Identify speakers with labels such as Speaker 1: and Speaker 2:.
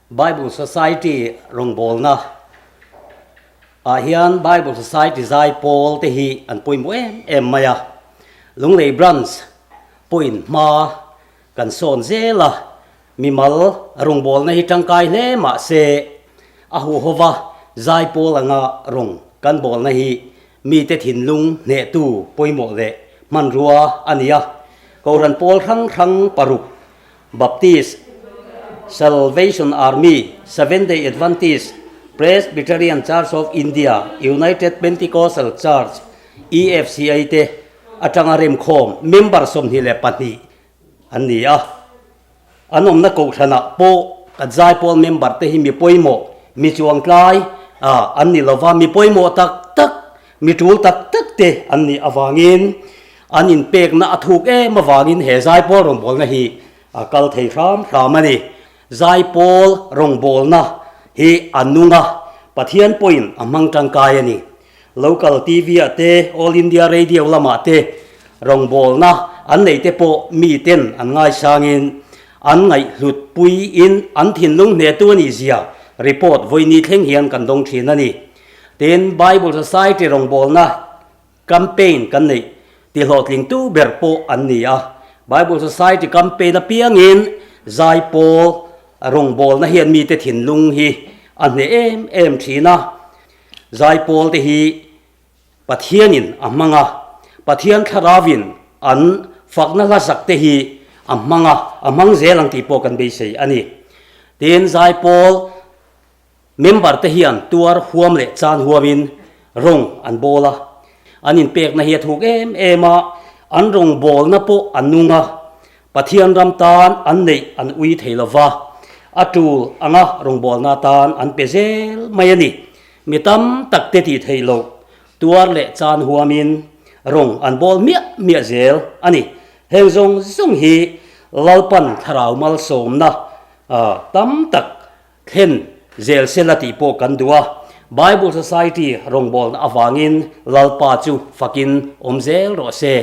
Speaker 1: Bible Society rawngbawlna ah hian Bible Society zai pawl te hi an pawimawh em em mai a. Lunglei Branch pawhin hma kan sawn zel a, mimal rawngbawlna hi tangkai hle mah se a huhova zai pawl anga rawng kan bawlna hi mite thinlung hnehtu pawimawh leh hmanrua a ni a. Kohhran pawl hrang hrang paruk Baptist, Salvation Army, Seventh Day Adventist, Presbyterian Church of India, United Pentecostal Church, EFCA te atanga remkhawm member 22 an ni a. An awmna kohhranah pawh kan zaipawl member te hi mi pawimawh, mi chuangtlai an ni lova, mi pawimawh tak tak, mi tul tak tak te an nih avangin An inpekna a thuk em avangin he zaipawl rawngbawlna hi a kal thei hram hram a ni. Zaipawl rawngbawlna hi a nung a, Pathian pawhin a hmang tangkai a ni. Local TV ah te, All India Radio lamah te rawngbawlna an nei te pawh miten an ngaisangin an ngaihhlut puiin an thinlung hnehtu a nih zia report vawiini thleng hian kan dawng thin a ni. Tin, Bible Society rawngbawlna Campaign kan neih ti hlawhtlingtu ber pawh an ni a. Bible Society campaign apiangin zaipawl rawngbawlna hian mite thinlung hi a hneh em em thin a. Zaipawl te hi Pathianin a hmang a, Pathian thlarauin an fakna hla sak te hi a hmang a, a hmang zel ang tih pawh kan beisei a ni. Tin, zaipawl Member te hian tuar huam leh chan huamin rawng an bawl a, an inpekna hi a thuk em em a, an rawng bawlna pawh a nung a, Pathian ram tan an neih an ui thei lo va, a tul anga rawngbawlna tan an pe zel mai a ni. Mi tam tak te tih theih loh tuar leh chan huamin rawng an bawl miah miah zel a ni. Heng zawng zawng hi Lalpan thlarau malsawmna tam tak Thlen zel sela tih pawh kan duh a, Bible Society rawngbawlna avangin Lalpa chu fakin awm zel rawh se.